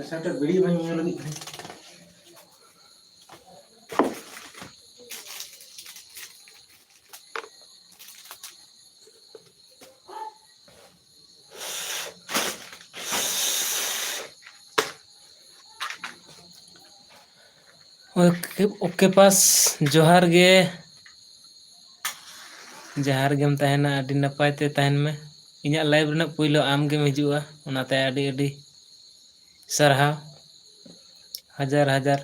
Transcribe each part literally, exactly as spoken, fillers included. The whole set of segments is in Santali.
ᱥᱟᱶᱛᱮ ᱵᱤᱲᱤ ᱮᱢᱟᱹᱧ ᱢᱮ ᱞᱟᱹᱜᱤᱫ᱾ ᱳᱠᱮ, ᱳᱠᱮ ᱯᱟᱥ, ᱡᱚᱦᱟᱨ ᱜᱮ᱾ ᱡᱟᱦᱟᱸ ᱨᱮᱜᱮᱢ ᱛᱟᱦᱮᱱᱟ, ᱟᱹᱰᱤ ᱱᱟᱯᱟᱭ ᱛᱮ ᱛᱟᱦᱮᱱ ᱢᱮ᱾ ᱤᱧᱟᱹᱜ ᱞᱟᱭᱤᱵᱷ ᱨᱮᱱᱟᱜ ᱯᱩᱭᱞᱩ ᱟᱢ ᱜᱮᱢ ᱦᱤᱡᱩᱜᱼᱟ, ᱚᱱᱟᱛᱮ ᱟᱹᱰᱤ ᱟᱹᱰᱤ ᱥᱟᱨᱦᱟᱣ, ᱦᱟᱡᱟᱨ ᱦᱟᱡᱟᱨ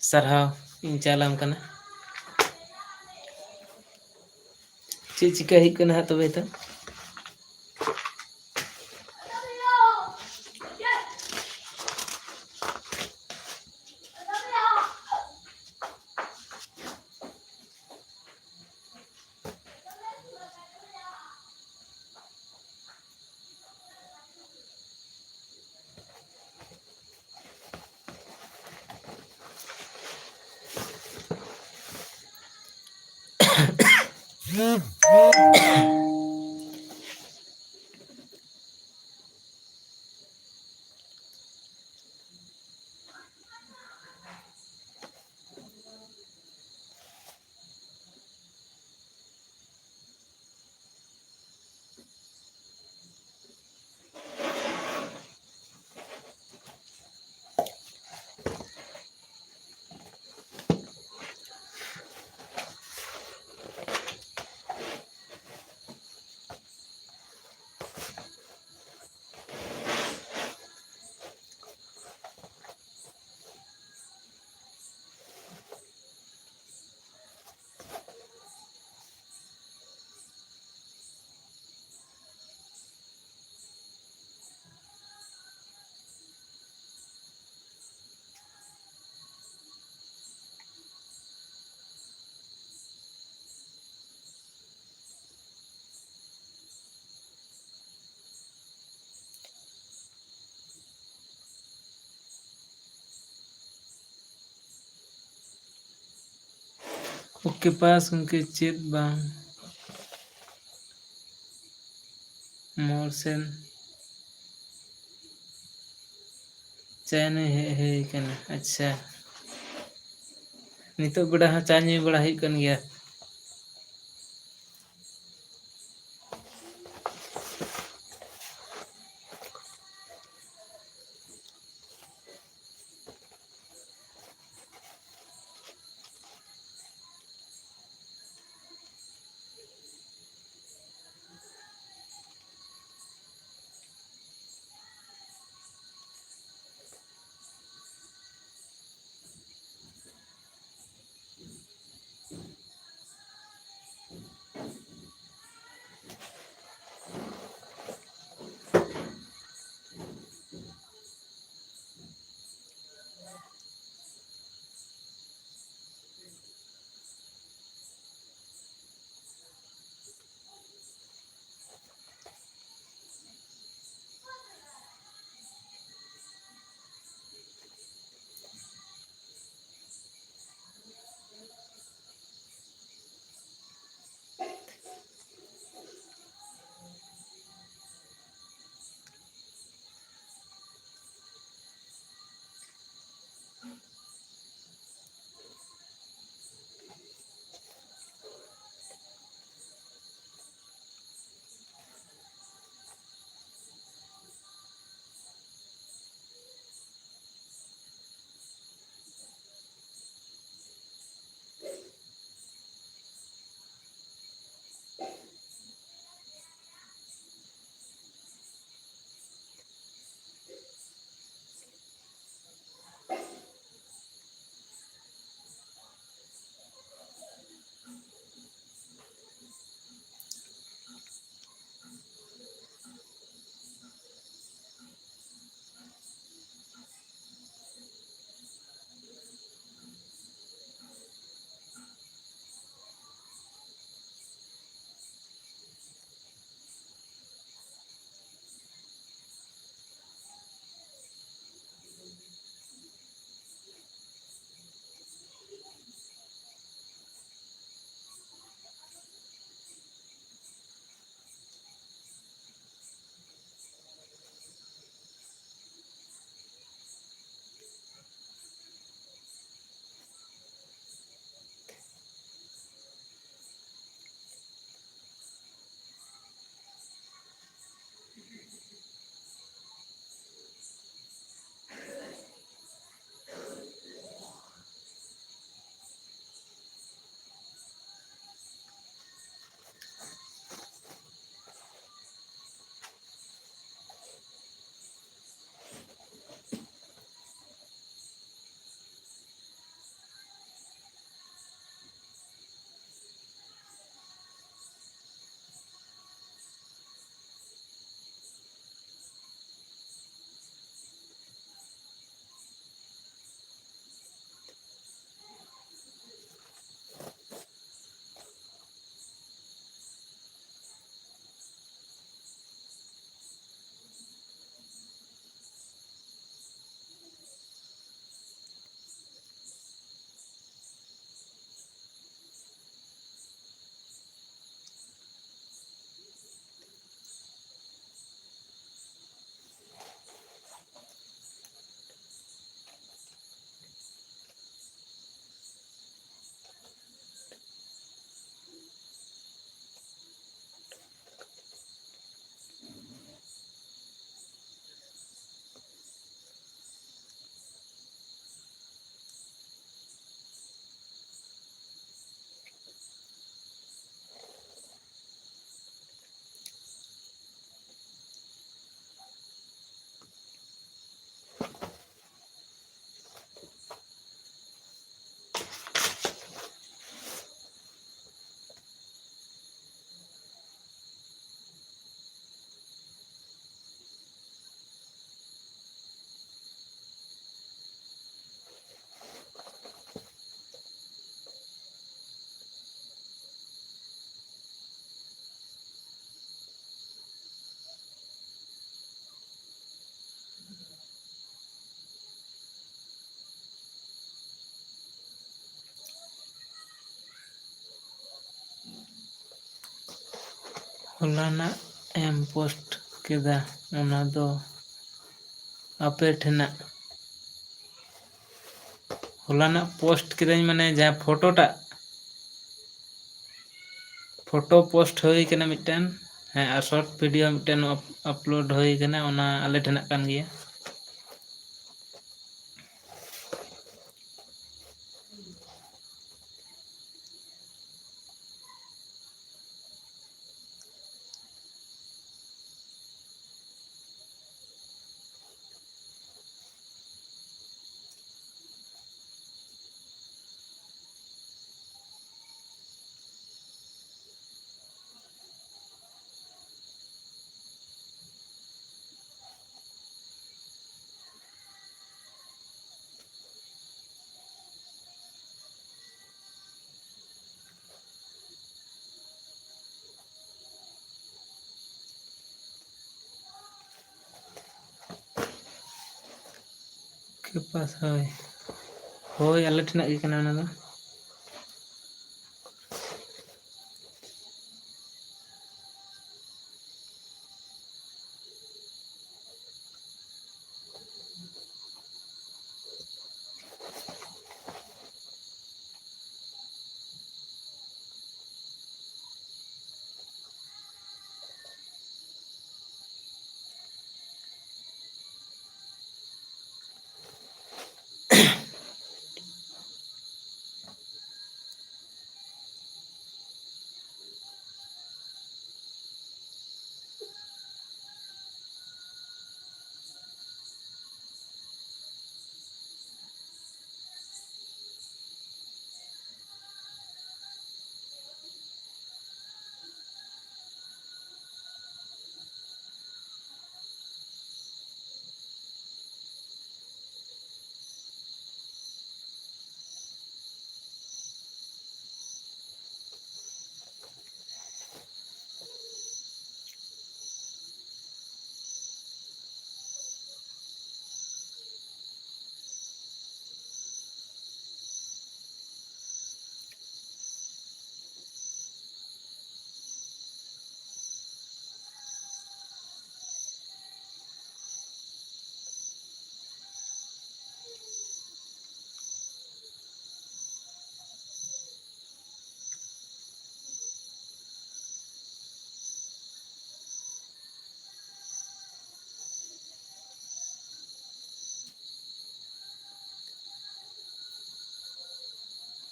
ᱥᱟᱨᱦᱟᱣ ᱤᱧ ᱪᱟᱞᱟᱢ ᱠᱟᱱᱟ᱾ ᱪᱮᱫ ᱪᱤᱠᱟᱹ ᱦᱩᱭᱩᱜ ᱠᱟᱱᱟ ᱦᱟᱸᱜ ᱛᱚᱵᱮ ᱛᱚ? ᱳᱠᱮ ᱯᱟᱥ ᱜᱚᱢᱠᱮ, ᱪᱮᱫ ᱵᱟᱝ? ᱢᱳᱨ ᱥᱮᱱ ᱪᱟ ᱧᱩ ᱦᱮᱡ ᱦᱩᱭ ᱠᱟᱱᱟ᱾ ᱟᱪᱪᱷᱟ, ᱱᱤᱛᱚᱜ ᱵᱮᱲᱟ ᱦᱚᱸ ᱪᱟ ᱧᱩ ᱵᱟᱲᱟ ᱦᱩᱭᱩᱜ ᱠᱟᱱ ᱜᱮᱭᱟ? ᱦᱚᱞᱟᱱᱟᱜ ᱮᱢ ᱯᱳᱥᱴ ᱠᱮᱫᱟ, ᱚᱱᱟ ᱫᱚ ᱟᱯᱮ ᱴᱷᱮᱱᱟᱜ᱾ ᱦᱚᱞᱟᱱᱟᱜ ᱯᱳᱥᱴ ᱠᱮᱫᱟᱹᱧ, ᱢᱟᱱᱮ ᱡᱟᱦᱟᱸ ᱯᱷᱳᱴᱳᱴᱟᱜ, ᱯᱷᱳᱴᱳ ᱯᱳᱥᱴ ᱦᱩᱭ ᱠᱟᱱᱟ ᱢᱤᱫᱴᱮᱱ, ᱦᱮᱸ, ᱟᱨ ᱥᱚᱨᱴ ᱵᱷᱤᱰᱤᱭᱳ ᱢᱤᱫᱴᱮᱱ ᱟᱯ-, ᱟᱯᱞᱳᱰ ᱦᱩᱭ ᱠᱟᱱᱟ, ᱚᱱᱟ ᱟᱞᱮ ᱴᱷᱮᱱᱟᱜ ᱠᱟᱱ ᱜᱮᱭᱟ᱾ ᱠᱮ ᱯᱟᱥ, ᱦᱳᱭ᱾ ᱦᱳᱭ, ᱟᱞᱮ ᱴᱷᱮᱱᱟᱜ ᱜᱮ ᱠᱟᱱᱟ ᱚᱱᱟ ᱫᱚ᱾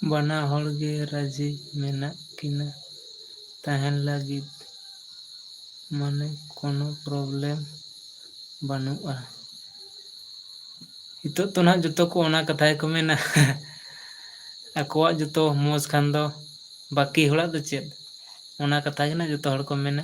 ᱵᱟᱱᱟ ᱦᱚᱲ ᱜᱮ ᱨᱟᱹᱡᱤ ᱢᱮᱱᱟᱜ ᱠᱤᱱᱟ ᱛᱟᱦᱮᱱ ᱞᱟᱹᱜᱤᱫ, ᱢᱟᱱᱮ ᱠᱳᱱᱳ problem ᱵᱟᱹᱱᱩᱜᱼᱟ᱾ ᱱᱤᱛᱚᱜ ᱛᱚ ᱱᱟᱦᱟᱜ ᱡᱚᱛᱚ ᱠᱚ ᱚᱱᱟ ᱠᱟᱛᱷᱟ ᱜᱮᱠᱚ ᱢᱮᱱᱟ᱾ ᱟᱠᱚᱣᱟᱜ ᱡᱚᱛᱚ ᱢᱚᱡᱽ ᱠᱷᱟᱱ ᱫᱚ ᱵᱟᱹᱠᱤ ᱦᱚᱲᱟᱜ ᱫᱚ ᱪᱮᱫ? ᱚᱱᱟ ᱠᱟᱛᱷᱟ ᱜᱮ ᱱᱟᱦᱟᱜ ᱡᱚᱛᱚ ᱦᱚᱲ ᱠᱚ ᱢᱮᱱᱟ᱾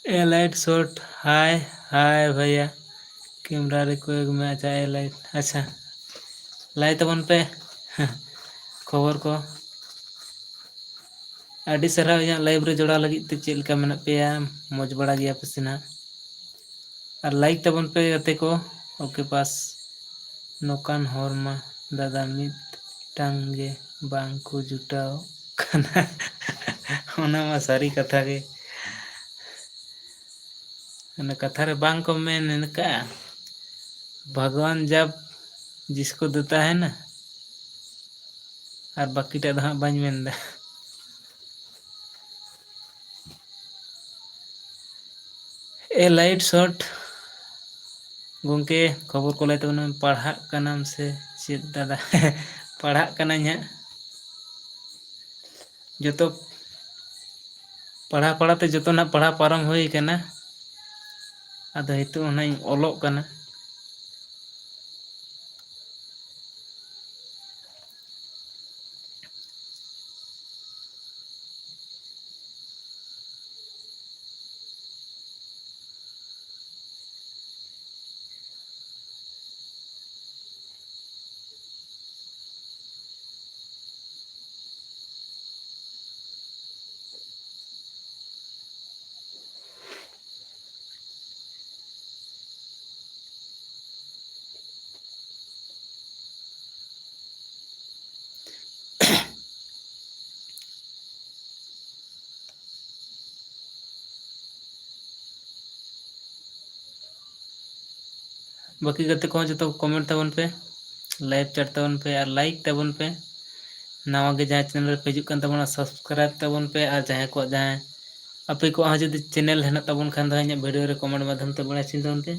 ᱮ ᱞᱟᱭᱤᱴ ᱥᱚᱴ, ᱦᱟᱭ, ᱦᱟᱭ ᱵᱷᱟᱭᱟ᱾ ᱠᱮᱢᱨᱟ ᱨᱮ ᱠᱚᱭᱮᱠ ᱢᱮ, ᱟᱪᱪᱷᱟ, ᱮ ᱞᱟᱭᱤᱴ, ᱟᱪᱪᱷᱟ᱾ ᱞᱟᱭ ᱛᱟᱵᱚᱱ ᱯᱮ ᱠᱷᱚᱵᱚᱨ ᱠᱚ᱾ ᱟᱹᱰᱤ ᱥᱟᱨᱦᱟᱣ ᱤᱧᱟᱹᱜ ᱞᱟᱭᱤᱵᱷ ᱨᱮ ᱡᱚᱲᱟᱣ ᱞᱟᱹᱜᱤᱫ ᱛᱮ᱾ ᱪᱮᱫ ᱞᱮᱠᱟ ᱢᱮᱱᱟᱜ ᱯᱮᱭᱟ? ᱢᱚᱡᱽ ᱵᱟᱲᱟ ᱜᱮᱭᱟ ᱯᱮ ᱥᱮ ᱱᱟᱜ? ᱟᱨ ᱞᱟᱭᱤᱠ ᱛᱟᱵᱚᱱ ᱯᱮ ᱜᱟᱛᱮ ᱠᱚ᱾ ᱳᱠᱮ ᱯᱟᱥ᱾ ᱱᱚᱝᱠᱟᱱ ᱦᱚᱲ ᱢᱟ ᱫᱟᱫᱟ ᱢᱤᱫᱴᱟᱝ ᱜᱮ ᱵᱟᱝ ᱠᱚ ᱡᱩᱴᱟᱹᱣ ᱠᱟᱱᱟ᱾ ᱚᱱᱟ ᱢᱟ ᱥᱟᱹᱨᱤ ᱠᱟᱛᱷᱟ ᱜᱮ᱾ ᱚᱱᱟ ᱠᱟᱛᱷᱟ ᱨᱮ ᱵᱟᱝ ᱠᱚ ᱢᱮᱱ ᱠᱟᱜᱼᱟ, ᱵᱷᱟᱜᱽᱣᱟᱱ ᱡᱟᱵ ᱡᱤᱥᱠᱳ ᱫᱮᱛᱟ ᱦᱮ ᱱᱟ, ᱟᱨ ᱵᱟᱹᱠᱤᱴᱟᱜ ᱫᱚ ᱦᱟᱸᱜ ᱵᱟᱹᱧ ᱢᱮᱱᱫᱟ᱾ ᱮ ᱞᱟᱭᱤᱴ ᱥᱚᱴ ᱜᱚᱢᱠᱮ, ᱠᱷᱚᱵᱚᱨ ᱠᱚ ᱞᱟᱹᱭ ᱛᱟᱵᱚᱱ ᱢᱮ, ᱯᱟᱲᱦᱟᱜ ᱠᱟᱱᱟᱢ ᱥᱮ ᱪᱮᱫ ᱫᱟᱫᱟ? ᱯᱟᱲᱦᱟᱜ ᱠᱟᱹᱱᱟᱹᱧ ᱦᱟᱸᱜ᱾ ᱡᱚᱛᱚ ᱯᱟᱲᱦᱟᱣ ᱯᱟᱲᱦᱟᱣ ᱛᱮ ᱡᱚᱛᱚᱱᱟᱜ ᱯᱟᱲᱦᱟᱣ ᱯᱟᱨᱚᱢ ᱦᱩᱭ ᱠᱟᱱᱟ᱾ ᱟᱫᱚ ᱱᱤᱛᱚᱜ ᱚᱱᱟᱧ ᱚᱞᱚᱜ ᱠᱟᱱᱟ᱾ ᱵᱟᱹᱠᱤ ᱜᱟᱛᱮ ᱠᱚᱦᱚᱸ ᱡᱚᱛᱚ ᱠᱚ ᱠᱚᱢᱮᱱᱴ ᱛᱟᱵᱚᱱ ᱯᱮ, ᱞᱟᱭᱤᱠ ᱪᱮᱴ ᱛᱟᱵᱚᱱ ᱯᱮ ᱟᱨ ᱞᱟᱭᱤᱠ ᱛᱟᱵᱚᱱ ᱯᱮ᱾ ᱱᱟᱣᱟ ᱜᱮ ᱡᱟᱦᱟᱸᱭ ᱪᱮᱱᱮᱞ ᱨᱮᱯᱮ ᱦᱤᱡᱩᱜ ᱠᱟᱱ ᱛᱟᱵᱚᱱᱟ, ᱥᱟᱵᱥᱠᱨᱟᱭᱤᱵ ᱛᱟᱵᱚᱱ ᱯᱮ᱾ ᱟᱨ ᱡᱟᱦᱟᱸᱭ ᱠᱚᱣᱟᱜ, ᱡᱟᱦᱟᱸᱭ ᱟᱯᱮ ᱠᱚᱣᱟᱜ ᱦᱚᱸ ᱡᱩᱫᱤ ᱪᱮᱱᱮᱞ ᱦᱮᱱᱟᱜ ᱛᱟᱵᱚᱱ ᱠᱷᱟᱱ ᱫᱚ, ᱤᱧᱟᱹᱜ ᱵᱷᱤᱰᱤᱭᱳ ᱨᱮ ᱠᱚᱢᱮᱱᱴ ᱢᱟᱫᱽᱫᱷᱚᱢ ᱛᱮ ᱵᱟᱲᱟᱭ ᱦᱚᱪᱚᱧ ᱛᱟᱵᱚᱱ ᱯᱮ᱾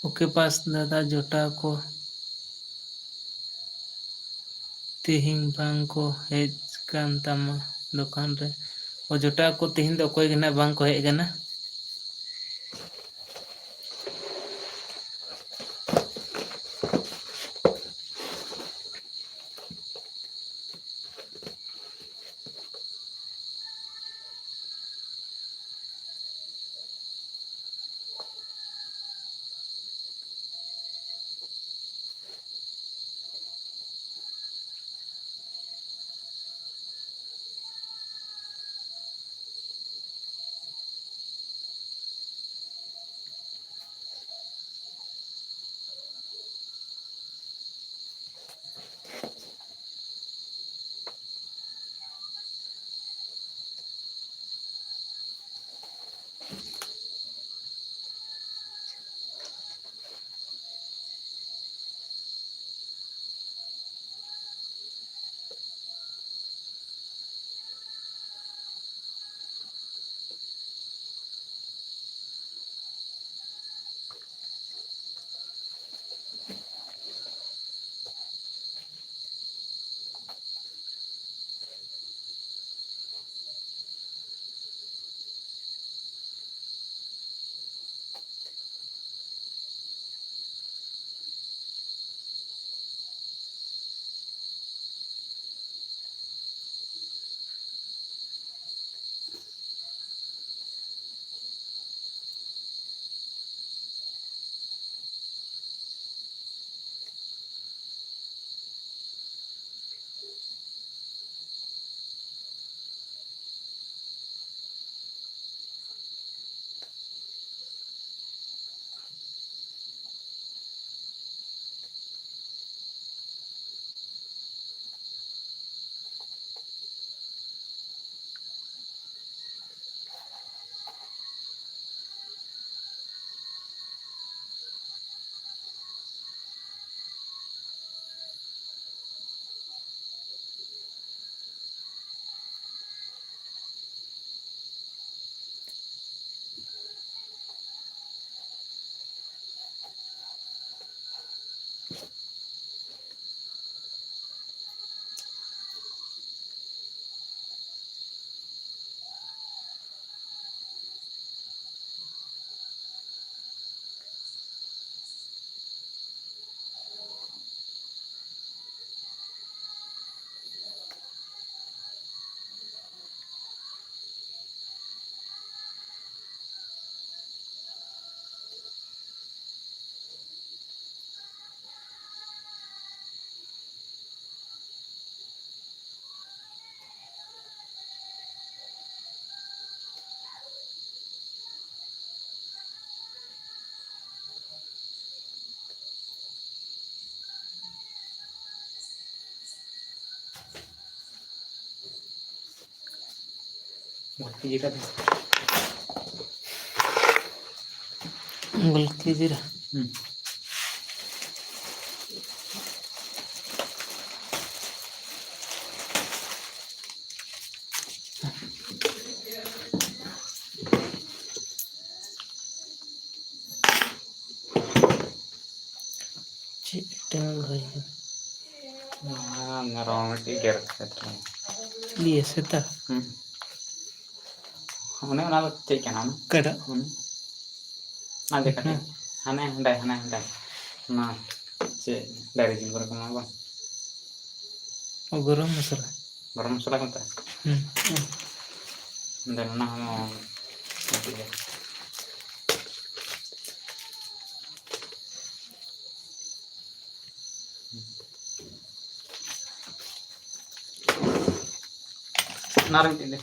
ᱳᱠᱮ ᱯᱟᱥ ᱫᱟᱫᱟ, ᱡᱚᱴᱟᱣ ᱠᱚ ᱛᱮᱦᱮᱧ ᱵᱟᱝ ᱠᱚ ᱦᱮᱡ ᱠᱟᱱ ᱛᱟᱢᱟ ᱫᱚᱠᱟᱱ ᱨᱮ? ᱚ, ᱡᱚᱴᱟᱣ ᱠᱚ ᱛᱮᱦᱮᱧ ᱫᱚ ᱚᱠᱚᱭ ᱜᱮ ᱱᱟᱜ ᱵᱟᱝ ᱠᱚ ᱦᱮᱡ ᱟᱠᱟᱱᱟ᱾ ᱜᱩᱞᱠᱤ ᱡᱤᱨᱟ ᱫᱚ᱾ ᱜᱩᱞᱠᱤ ᱡᱤᱨᱟ᱾ ᱦᱩᱸ᱾ ᱪᱮᱫ ᱴᱟᱭᱤᱢ ᱦᱩᱭ ᱠᱟᱱᱟ? ᱱᱚᱣᱟ ᱢᱮᱨᱚᱢ ᱢᱤᱫᱴᱤᱡ ᱜᱮᱨ ᱠᱟᱛᱮ ᱛᱟᱞᱟᱝ᱾ ᱤᱭᱟᱹ, ᱥᱮᱛᱟ? ᱦᱩᱸ᱾ ᱚᱱᱮ ᱚᱱᱟ ᱫᱚ ᱪᱮᱫ ᱠᱟᱱᱟ? ᱚᱱᱟ? ᱚᱠᱟᱴᱟᱜ? ᱚᱱᱟ? ᱚᱱᱟ ᱡᱮ ᱠᱟᱹᱴᱤᱡ᱾ ᱦᱮᱸ᱾ ᱦᱟᱱᱮ ᱦᱟᱸᱰᱮ, ᱦᱟᱱᱮ ᱦᱟᱸᱰᱮ᱾ ᱚᱱᱟ ᱪᱮᱫ ᱰᱟᱝᱨᱤ ᱡᱤᱞ ᱠᱚᱨᱮ ᱠᱚ ᱮᱢᱟ ᱠᱚᱣᱟ? ᱚ, ᱜᱚᱨᱚᱢ ᱢᱚᱥᱞᱟ᱾ ᱜᱚᱨᱚᱢ ᱢᱚᱥᱞᱟ ᱠᱚ ᱢᱮᱛᱟᱜᱼᱟ? ᱦᱩᱸ᱾ ᱫᱮᱱ ᱚᱱᱟ ᱦᱚᱸ ᱢᱤᱫᱴᱤᱡ ᱜᱮ᱾ ᱚᱱᱟ ᱨᱮ ᱢᱤᱫᱴᱤᱡ ᱫᱮ᱾